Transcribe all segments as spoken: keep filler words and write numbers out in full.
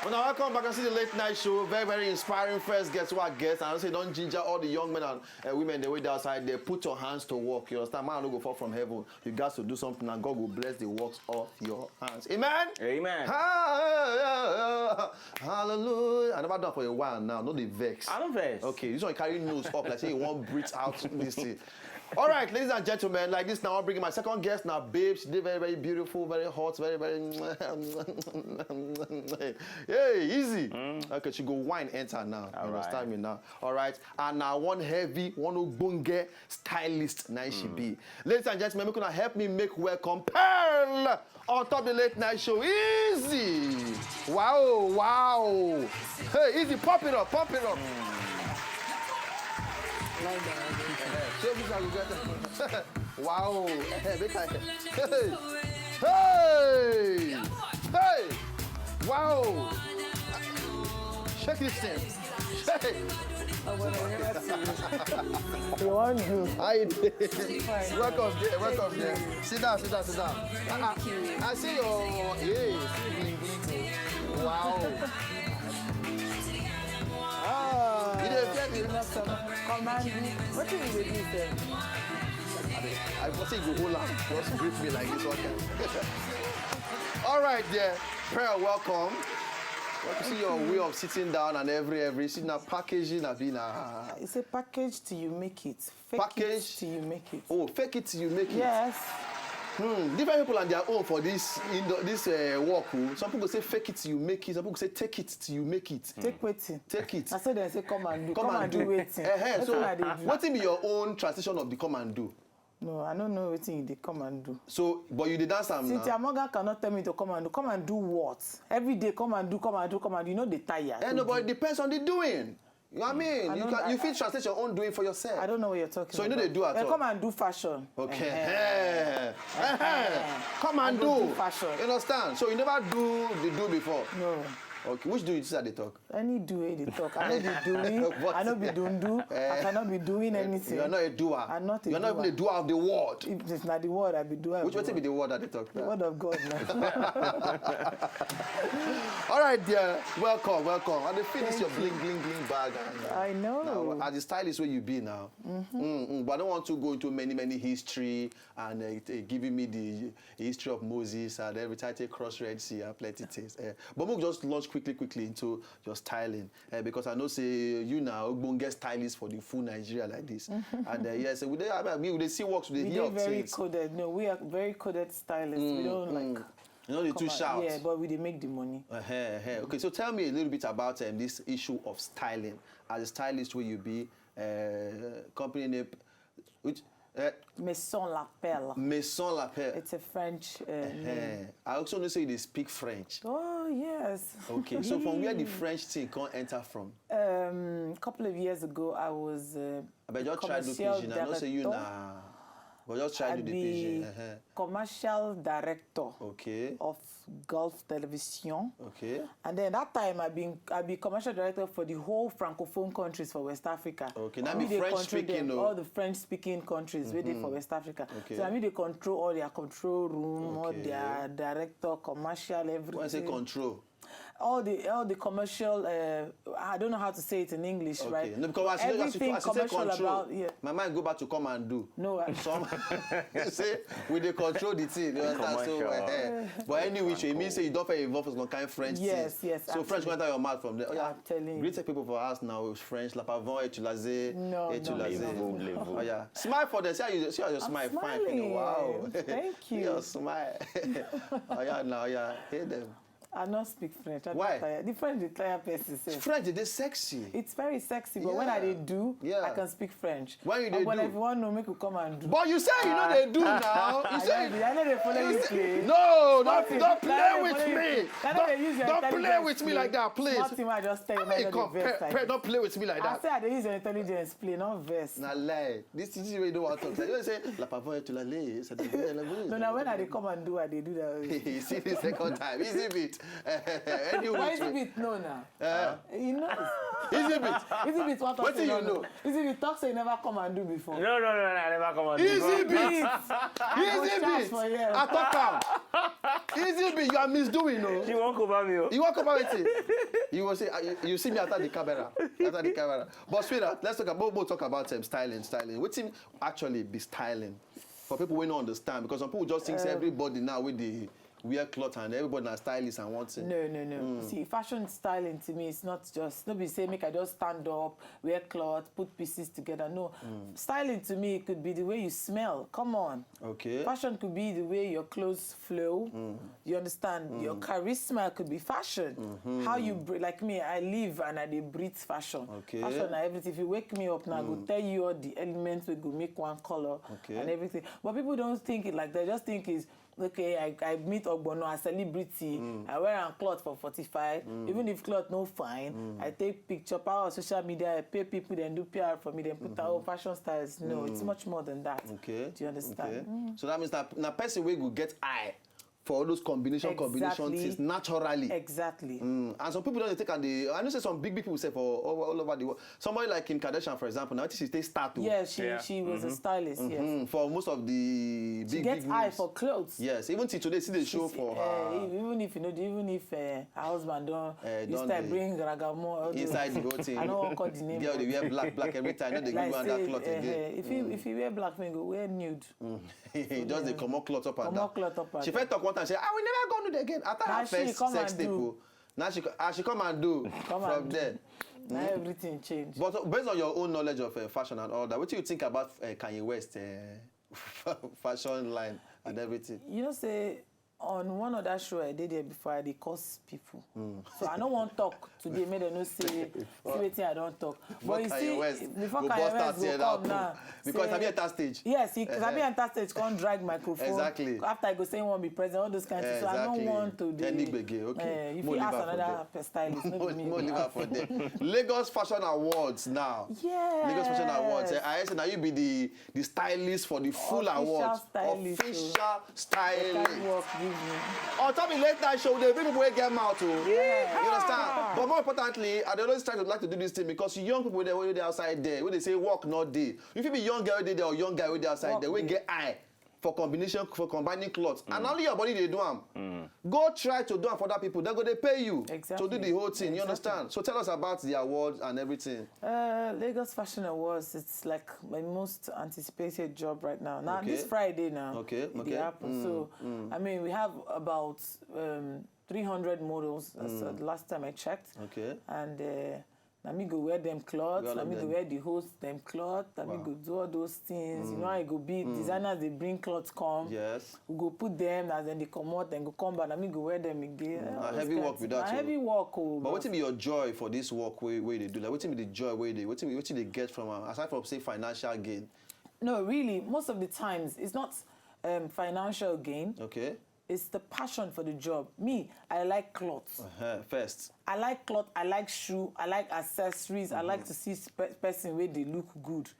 Well, now welcome back and see the late night show. Very, very inspiring first guest. What guest? And I say, don't ginger all the young men and uh, women the way they outside. They put your hands to work. You understand? Man, no go fall from heaven. You got to do something, and God will bless the works of your hands. Amen. Amen. Ah, hallelujah. I never done for a while now. No, the vex. I don't vex. Okay, this one carry nose up like say you want breathe out this thing. All right, ladies and gentlemen, like this now, I'm bringing my second guest now, babe. She did very, very beautiful, very hot, very, very. Hey, easy. Okay, she go wine enter now. You All right. Understand me now? All right, and now one heavy, one ogbonge stylist. Now she be. Ladies and gentlemen, make una help me make welcome Pearl on top the late night show. Easy. Wow, wow. Hey, easy, pump it up, pump it up. Show me how you get it. Wow. Hey, make I. Hey. Hey. Hey. Wow. Shake this thing. Hey. You want you. How you doing? Welcome there, welcome there. Sit down, sit down, sit down. I, I, I see your, yeah, see bling bling. Wow. Ah, you dey fear the Command you. What do you do sef? I was say you go hold am. Just greet me like this one. All right, there. Pearl, welcome. Want to see your way of sitting down and every every. See now packaging, I be now. It's a package till you make it. Fake Package? It till you make it. Oh, fake it till you make it. Yes. Hmm, different people and their own for this in the, this uh, work. Oh. Some people say fake it till you make it. Some people say take it till you make it. Take wetin. Take it. I said they say come and do. Come Come, and and do. Do wetin. Eh, eh, Wetin so una dey do? What be your own translation of the come and do? No, I don't know wetin you dey come and do. So, but you dey dance am Cynthia now. Morgan cannot tell me to come and do. Come and do what? Every day, come and do, come and do, come and do. You know they tire. Eh, no, but it depends on the doing. You know what I mean? I You don't- can you I- fit translate your own doing for yourself. I don't know what you're talking So you about. know they do at Eh, all. Come and do fashion. Okay. Eh, Eh, eh. Come and I go do. Do fashion. You understand? So you never do the do before. No. Okay. Which do you think they talk? Any do wey dey talk. I no be doing. What? I no be dundu. Eh, I cannot be doing anything. You are not a doer. I'm not a You are not even doer. A doer of the word. If it's not the word, I be doer. Which wetin be the word that they talk? The word of God. Now. All right, dear. Welcome, welcome. And they finish Thank your you. Bling bling bling bag. And, uh, I know. Now, as the stylist where you be now, mm, mm, but I don't want to go into many many history and uh, it- uh, giving me the history of Moses and every time I take cross Red Sea and plenty things. Uh, but we'll just launch quickly, quickly into your styling uh, because I know say you now ogbonge stylist for the full Nigeria like this. And uh, yes, we dey, I mean, we dey see works, we dey We hear dey of very things. Coded. No, we are very coded stylists. We don't like. You know the Come two on. shouts. Yeah, but we dey make the money. Uh-huh, uh-huh. Okay, so tell me a little bit about um, this issue of styling. As a stylist, where you be, uh, company name, which uh, Maison La Perle. Maison La Perle. It's a French uh, name. Uh-huh. I also know say you dey speak French. Oh yes. Okay, so from where the French thing come enter from? Um, a couple of years ago, I was. Uh, But just try do commercial pidgin. I know say you director. Na, but just try I do the be pidgin. Uh-huh. Commercial director Okay. Of Gulf Television. Okay. And then that time I been I be commercial director for the whole francophone countries for West Africa. Okay, I that mean be they French control speaking, them, oh. All the French speaking countries where they for West Africa. Okay. So I mean they control all their control room, all Okay. Their director, commercial, everything. When I say control, All the all the commercial. Uh, I don't know how to say it in English, okay. Right? No, because as you, as you, Everything as you say commercial control, about yeah. My mind go back to come and do. No, I- Some say we dey control the thing. You understand? So, Commercial. Uh, but anyway, it means say you don't fit involve in some kind of French Yes, thing. Yes, So French absolutely. Matter your mouth from there. Oh, yeah. I'm telling you. Greet people for us now. French, Lapavon, Etulaze, No, no, Etulaze. no. Level, level. Oh, yeah. Smile for them. See how you see how you I'm smile. Fine. Smiling. Wow. Thank you. Your smile. Oh yeah, now yeah. Hear them. I not speak French. I Why? Tire. The French dey tire person sef. French, they sexy. It's very sexy, but when I Yeah. dey do, Yeah. I can speak French. When you dey But do? If you want to make you come and do. But you say you know they do now. You I say know the- I know they follow you play. No, Small don't, thing. don't Now play they with follow you me. play. Now they use your Don't, don't play intelligence with me play. like that, please. Small thing I just tell you. Hey, Now come, they vex Pearl, like Pearl, don't play with me like I that. Say I dey use your intelligence play, not vex. Na lie. This is where you don't want to talk. You say, La Pavon et la lay. No, now when I dey come and do, I dey do that. You see the second time. Easy beat. Anyway. Why is it beat? No, now. Uh, You know. Easy beat. Easy beat, what talk Wetin say you no know? Easy beat talk say you never come and do before. No, no, no, no, I never come and do Easy before. beat. I go Easy shout beat. for here. I talk am. Easy beat, you are misdoing, no? She won't cover me. Oh. You walk over it. You will say, uh, you, you see me after the camera. After the camera. But sweetheart, let's talk about, we'll talk about um, styling, styling. Wetin actually be styling? For people wey no understand, because some people just think say Um, everybody now wey dey wear cloth and everybody na stylist and one thing. No, no, no. Mm. See, fashion styling to me is not just, no be say make I just stand up, wear cloth, put pieces together. No. Mm. Styling to me could be the way you smell. Come on. Okay. Fashion could be the way your clothes flow. Mm. You understand? Mm. Your charisma could be fashion. Mm-hmm. How you, like me, I live and I dey breathe fashion. Okay. Fashion na everything. If you wake me up now, mm. I go tell you all the elements wey go make one color okay. and everything. But people don't think it like that. They just think it's okay, I, I meet Ogbono as celebrity. Mm. I wear a cloth for forty-five. Mm. Even if cloth no fine, mm. I take picture, power of social media, I pay people, then do P R for me, then put mm-hmm. out fashion styles. No, mm. it's much more than that. Okay. Do you understand? Okay. Mm. So that means that now person will go get eye for all those combination exactly. combination things naturally. Exactly. Mm. And some people don't take and they. I know say some big big people say for all, all over the world. Somebody like Kim Kardashian, for example, now she take start to. Yes, she yeah. she was mm-hmm. a stylist. Mm-hmm. Yes. For most of the big she gets big eye names. For clothes. Yes, even till today, see the show for uh, her. Even if you know, even if uh, her husband don't, uh, you don't start bring ragamo inside the whole thing. I don't want call the name. Girl, they wear black, black every time. No, they like give her that cloth uh, again. If you mm. if you wear black, then go wear nude. Mm. He just dey comot cloth up and down. Comot cloth up and down. She first talk one time say, "I will never go nude again." After her first sex tape, oh, now she co- ah, she come and do from there. Now everything change. But uh, based on your own knowledge of uh, fashion and all that, what do you think about uh, Kanye West uh, fashion line and everything? You know say on one other show I did there before, I dey curse people. Mm. So I don't want talk today, make dem know say see wetin I don't talk. But you see, before Kanye West go come now, because I be at that stage. Yes, he uh-huh. I be at that stage, can't drag microphone. Exactly. After I go say one be president, all those kinds of things. So I don't want to do any gbege. Okay. Uh, if you ask another stylist, no be me. More leave for there. Lagos Fashion Awards now. Yeah. Lagos Fashion Awards. Eh, I say now you be the the stylist for the full official award. Stylist, official styling. On top of late night show, they bring people wey get mouth. Oh. Yeah. You understand? But more importantly, I always try to like to do this thing because young people they wey dey outside there, when they say work not day. If you be young girl dey there or young guy wey dey outside work there, we get eye for combination for combining clothes. Mm. And only your body they do them. Mm. Go try to do them for other people. They go they pay you exactly. to do the whole thing. Exactly. You understand? So tell us about the award and everything. Uh, Lagos Fashion Awards, it's like my most anticipated job right now. Now, okay. This Friday now, okay, it okay. happens. Mm, so, mm. I mean, we have about um, three hundred models. That's mm. the last time I checked. Okay. And uh, na me go wear them clothes, na me go wear the host them clothes, na me go do all those things. Mm. You know how it go be. Mm. Designers, they bring clothes come. Yes. We go put them as then they come out, then go come back, na me go wear them again. Mm. A heavy work with that. Heavy work. Oh, but what be your joy for this work where, where they do? Like, what be the joy where they, what be, what they get from uh, aside from say financial gain? No, really, most of the times, it's not um, financial gain. Okay. It's the passion for the job. Me, I like clothes. Uh-huh. First. I like cloth. I like shoe. I like accessories. Mm-hmm. I like to see spe- person where they look good.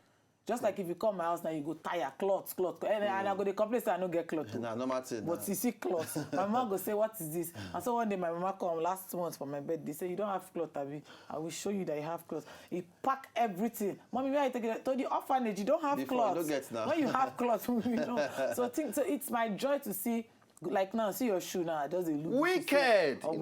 Just like if you come my house now, you go tire cloth, cloth, and, mm. and I go dey complain say I no get cloth. Na normal thing. But you see cloth, my mama go say, "What is this?" And so one day my mama come last month for my birthday, say, "You don't have cloth, abi? I will show you that you have cloth." He pack everything. "Mommy, where you take it to the orphanage? You don't have cloth. You don't get now. When you have cloth, we know." So think so. It's my joy to see. Like now, see your shoe now. Just a look. Wicked. You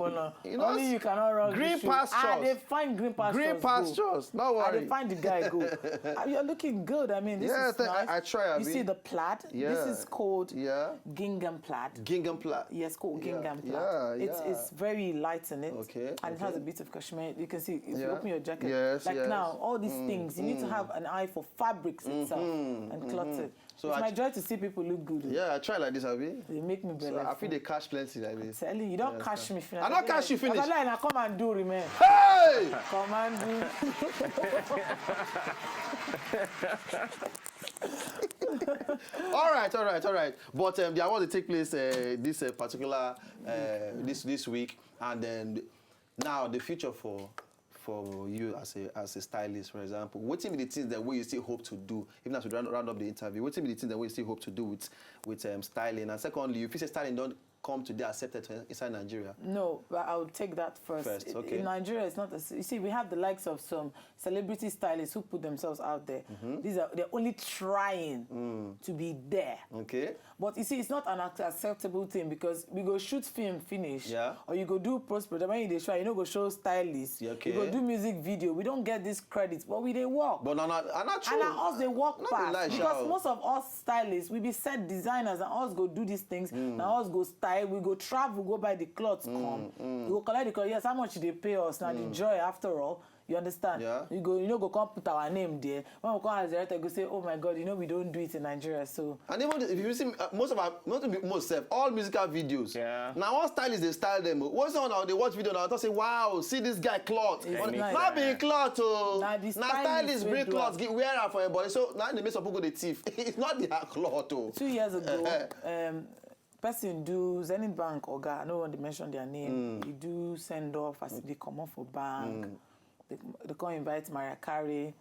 know, only you cannot run green pastures. Ah, they find green pastures. Green pastures. No worry. They find the guy go. Ah, you're looking good. I mean, this yeah, is nice. I, I try. You see the plaid. Yeah. This is called yeah. gingham plaid. Gingham plaid. Yes, called yeah. gingham plaid. Yeah, it's yeah. it's very light in it. Okay. And okay. It has a bit of cashmere. You can see if yeah. you open your jacket. Yes, like yes. Now, all these mm, things you mm. need to have an eye for fabrics mm-hmm, itself and mm-hmm. clothing. So it's I, my joy to see people look good. Yeah, I try like this, abi. They make me be so like I feel they cash plenty like this. Tell you, you don't yeah, cash me finish. I don't cash you finish. I like, I come and do remain. Hey! Come and do. All right, all right, all right. But um, the award will take place uh, this uh, particular uh, this this week, and then now the future for for you as a as a stylist, for example, what be the things that way you still hope to do? Even as we round, round up the interview, what be the things that way you still hope to do with with um, styling? And secondly, if you say styling don't come to dey accepted to inside Nigeria? No, but I would take that first. First, In- okay. In Nigeria, it's not. A, you see, we have the likes of some celebrity stylists who put themselves out there. These are they're only trying to be there. Okay. But you see, it's not an ac- acceptable thing because we go shoot film finish, Yeah. or you go do post production. When you dey try, you no go show stylist. Yeah, okay. You go do music video. We don't get this credit, but we dey work. But na na na true. And na us dey work No be pass lie, sha, because o. Most of us stylists, we be set designers, and us go do these things. Na us go style, we go travel, go buy the clothes, come. We go collect the clothes. Yes, how much they pay us? Now the joy after all. You understand? Yeah. You go, you know, go come put our name there. When we come as director, go say, "Oh my God, you know, we don't do it in Nigeria." So And even if you see uh, most of our, not to be most self, all musical videos. Yeah. Now all stylists they style them. What's on now? They watch video now. They say, "Wow, see this guy cloth." It's But nice. Not be cloth, oh. Na the Now stylist stylists wey bring do clothes, am. Give wear am for your body. So now they make some people go the thief. It's not their cloth, oh. Two years ago, um, person do Zenith Bank oga, I no want to mention their name. He do send off as they come off for bank. They, they come invite Mariah Carey,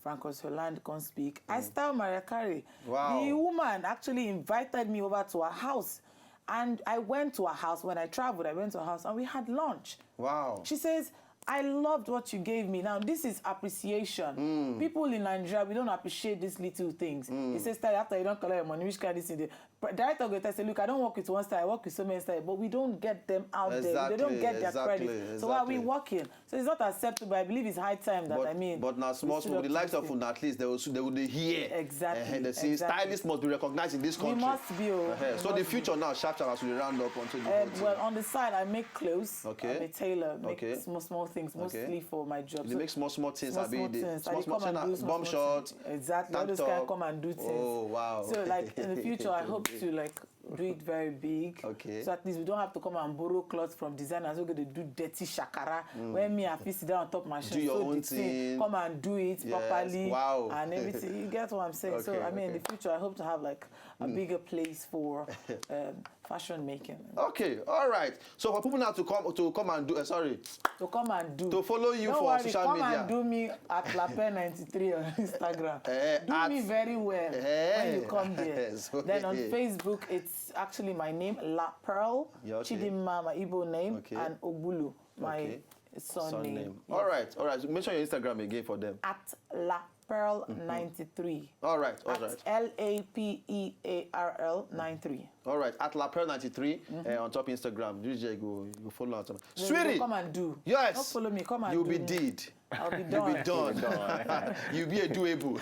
Francois Hollande come speak. I style Mariah Carey. Wow. The woman actually invited me over to her house, and I went to her house. When I traveled, I went to her house and we had lunch. Wow. She says, "I loved what you gave me." Now, this is appreciation. People in Nigeria, we don't appreciate these little things. He says, "Style, after you don't collect your money, which kind of thing?" The director go tell say, "Look, I don't work with one style. I work with so many styles, but we don't get them out there. They don't Exactly, get their exactly, credit. So why are we exactly. working?" So it's not acceptable. I believe it's high time that But, I mean. but now small we stood small, up the to likes this of thing. Una, at least they will, they will hear. Exactly, Eh, they see exactly. Stylists must be recognized in this We country. must be, oh, Eh, we so the must be. Future now, sharp sharp as we round up onto the Um, whole thing. Well, on the side, I make clothes. Okay. I'm a tailor. Make Okay. small, small things, Okay. Mostly for my job. They So make small small things. small, I be small the things. small I small come and things. Do small, Bomb small short. Things. Exactly. All Tank those kind top. Come and do things. Oh, wow. So, like, in the future, I hope to, like, do it very big. Okay. So at least we don't have to come and borrow clothes from designers who go to do dirty shakara. Mm. When me, I fit sit down on top machine, Do your so own the thing, thing. Come and do it Yes. Properly. Wow. And everything. You get what I'm saying? So, Okay, I mean, in okay. The future, I hope to have, like, a Mm. bigger place for um, fashion making. Okay, all right. So for people now to come to come and do, uh, sorry, To come and do. To follow you Don't for worry, social come media. And do me at La Pearl ninety-three on Instagram. Eh, Do at- me very well Eh, when you come there. yes, okay. Then on Facebook, it's actually my name, La Pearl, Yeah, okay. Chidimma, my Igbo name, Okay. And Ogbulu, my Okay. surname. Surname. Yes. All right, all right. Mention your Instagram again for them. At La Pearl ninety-three. All right, all At right. L A P E A R L nine three. All right, at La Pearl ninety-three uh, on top Instagram. D J go, you follow her. Then you Sweetie, go come and do. Yes. Don't follow me. Come and You do be me. did. I'll be You done. Be done. You be a doable.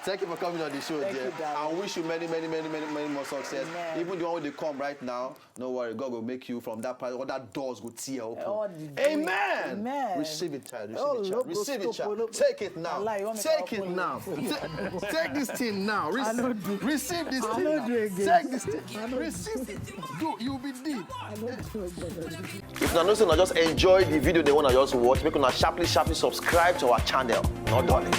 Thank you for coming on the show, Thank dear. You, darling. I wish you many, many, many, many, many more success. Amen. Even the one wey dey come right now, no worry, God will make you from that part. All that doors go tear open. All the Amen. Amen. Receive it, child. Receive Oh, it, child. logo Receive it, scope, child. logo. Take it now. Allah, you want me Take to it open now. it? Ta- Take this thing now. Re- I don't do. Receive this I thing don't now. Do again. Take this thing. Receive it. Do. You be did. I don't do again. If una know say una just enjoy the video, they wanna just watch. Make una sharply, sharply subscribe to our channel. No darling.